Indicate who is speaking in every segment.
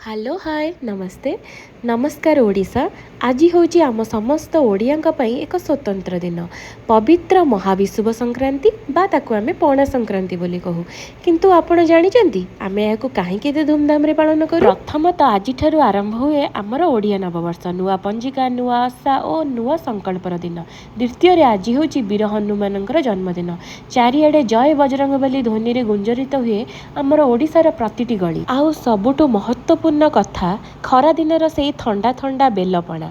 Speaker 1: Hello, ହାଏ, ନମସ୍ତେ, ନମସ୍କାର ଓଡ଼ିଶା। ଆଜି ହେଉଛି ଆମ ସମସ୍ତ ଓଡ଼ିଆଙ୍କ ପାଇଁ ଏକ ସ୍ୱତନ୍ତ୍ର ଦିନ, ପବିତ୍ର ମହାବିଷୁବ ସଂକ୍ରାନ୍ତି ବା ତାକୁ ଆମେ ପଣା ସଂକ୍ରାନ୍ତି ବୋଲି କହୁ। କିନ୍ତୁ ଆପଣ ଜାଣିଛନ୍ତି, ଆମେ ଏହାକୁ କାହିଁକି ଏତେ ଧୁମଧାମରେ ପାଳନ କରୁ? ପ୍ରଥମତଃ, ଆଜିଠାରୁ ଆରମ୍ଭ ହୁଏ ଆମର ଓଡ଼ିଆ ନବବର୍ଷ, ନୂଆ ପଞ୍ଜିକା, ନୂଆ ଆଶା ଓ ନୂଆ ସଂକଳ୍ପର ଦିନ। ଦ୍ୱିତୀୟରେ, ଆଜି ହେଉଛି ବୀର ହନୁମାନଙ୍କର ଜନ୍ମଦିନ। ଚାରିଆଡ଼େ ଜୟ ବଜରଙ୍ଗବଲି ଧ୍ୱନିରେ ଗୁଞ୍ଜରିତ ହୁଏ ଆମର ଓଡ଼ିଶାର ପ୍ରତିଟି ଗଳି। ଆଉ ସବୁଠୁ ମହତ୍ତ୍ୱପୂର୍ଣ୍ଣ କଥା, ଖରାଦିନର ସେଇ ଥଣ୍ଡା ଥଣ୍ଡା ବେଲପଣା।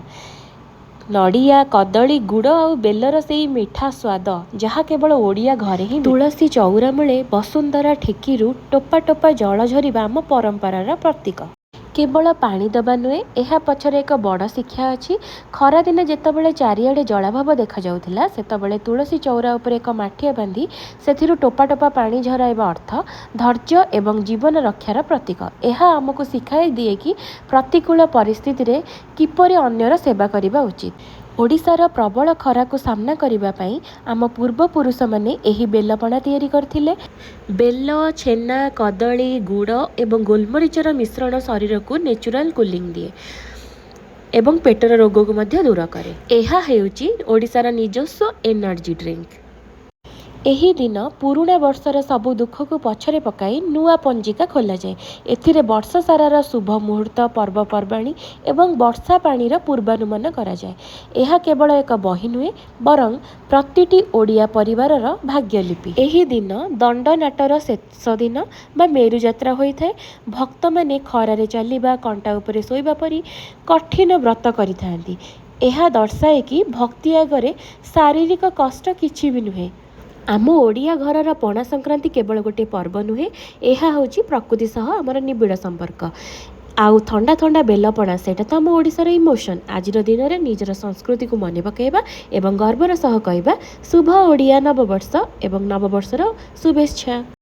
Speaker 1: ନଡ଼ିଆ, କଦଳୀ, ଗୁଡ଼ ଆଉ ବେଲର ସେଇ ମିଠା ସ୍ୱାଦ, ଯାହା କେବଳ ଓଡ଼ିଆ ଘରେ ହିଁ। ତୁଳସୀ ଚଉରା ମୂଳେ ବସୁନ୍ଧରା ଠେକିରୁ ଟୋପା ଟୋପା ଜଳ ଝରିବା ଆମ ପରମ୍ପରାର ପ୍ରତୀକ। କେବଳ ପାଣି ଦେବା ନୁହେଁ, ଏହା ପଛରେ ଏକ ବଡ଼ ଶିକ୍ଷା ଅଛି। ଖରାଦିନେ ଯେତେବେଳେ ଚାରିଆଡ଼େ ଜଳାଭାବ ଦେଖାଯାଉଥିଲା, ସେତେବେଳେ ତୁଳସୀ ଚଉରା ଉପରେ ଏକ ମାଠିଆ ବାନ୍ଧି ସେଥିରୁ ଟୋପା ଟୋପା ପାଣି ଝରାଇବା ଅର୍ଥ ଧୈର୍ଯ୍ୟ ଏବଂ ଜୀବନ ରକ୍ଷାର ପ୍ରତୀକ। ଏହା ଆମକୁ ଶିଖାଇ ଦିଏ କି ପ୍ରତିକୂଳ ପରିସ୍ଥିତିରେ କିପରି ଅନ୍ୟର ସେବା କରିବା ଉଚିତ। ଓଡ଼ିଶାର ପ୍ରବଳ ଖରାକୁ ସାମ୍ନା କରିବା ପାଇଁ ଆମ ପୂର୍ବପୁରୁଷମାନେ ଏହି ବେଲପଣା ତିଆରି କରିଥିଲେ। ବେଲ, ଛେନା, କଦଳୀ, ଗୁଡ଼ ଏବଂ ଗୋଲମରିଚର ମିଶ୍ରଣ ଶରୀରକୁ ନ୍ୟାଚୁରାଲ କୁଲିଂ ଦିଏ ଏବଂ ପେଟର ରୋଗକୁ ମଧ୍ୟ ଦୂର କରେ। ଏହା ହେଉଛି ଓଡ଼ିଶାର ନିଜସ୍ୱ ଏନର୍ଜି ଡ୍ରିଙ୍କ। ଏହି ଦିନ ପୁରୁଣା ବର୍ଷର ସବୁ ଦୁଃଖକୁ ପଛରେ ପକାଇ ନୂଆ ପଞ୍ଜିକା ଖୋଲାଯାଏ। ଏଥିରେ ବର୍ଷ ସାରାର ଶୁଭ ମୁହୂର୍ତ୍ତ, ପର୍ବପର୍ବାଣି ଏବଂ ବର୍ଷା ପାଣିର ପୂର୍ବାନୁମାନ କରାଯାଏ। ଏହା କେବଳ ଏକ ବହି ନୁହେଁ, ବରଂ ପ୍ରତିଟି ଓଡ଼ିଆ ପରିବାରର ଭାଗ୍ୟଲିପି। ଏହି ଦିନ ଦଣ୍ଡନାଟର ଶେଷ ଦିନ ବା ମେରୁଯାତ୍ରା ହୋଇଥାଏ। ଭକ୍ତମାନେ ଖରାରେ ଚାଲିବା, କଣ୍ଟା ଉପରେ ଶୋଇବା ପରି କଠିନ ବ୍ରତ କରିଥାନ୍ତି। ଏହା ଦର୍ଶାଏ କି ଭକ୍ତି ଆଗରେ ଶାରୀରିକ କଷ୍ଟ କିଛି ବି ନୁହେଁ। ଆମ ଓଡ଼ିଆ ଘରର ପଣା ସଂକ୍ରାନ୍ତି କେବଳ ଗୋଟିଏ ପର୍ବ ନୁହେଁ, ଏହା ହେଉଛି ପ୍ରକୃତି ସହ ଆମର ନିବିଡ଼ ସମ୍ପର୍କ। ଆଉ ଥଣ୍ଡା ଥଣ୍ଡା ବେଲପଣା, ସେଇଟା ତ ଆମ ଓଡ଼ିଶାର ଇମୋସନ୍। ଆଜିର ଦିନରେ ନିଜର ସଂସ୍କୃତିକୁ ମନେ ପକାଇବା ଏବଂ ଗର୍ବର ସହ କହିବା, ଶୁଭ ଓଡ଼ିଆ ନବବର୍ଷ ଏବଂ ନବବର୍ଷର ଶୁଭେଚ୍ଛା।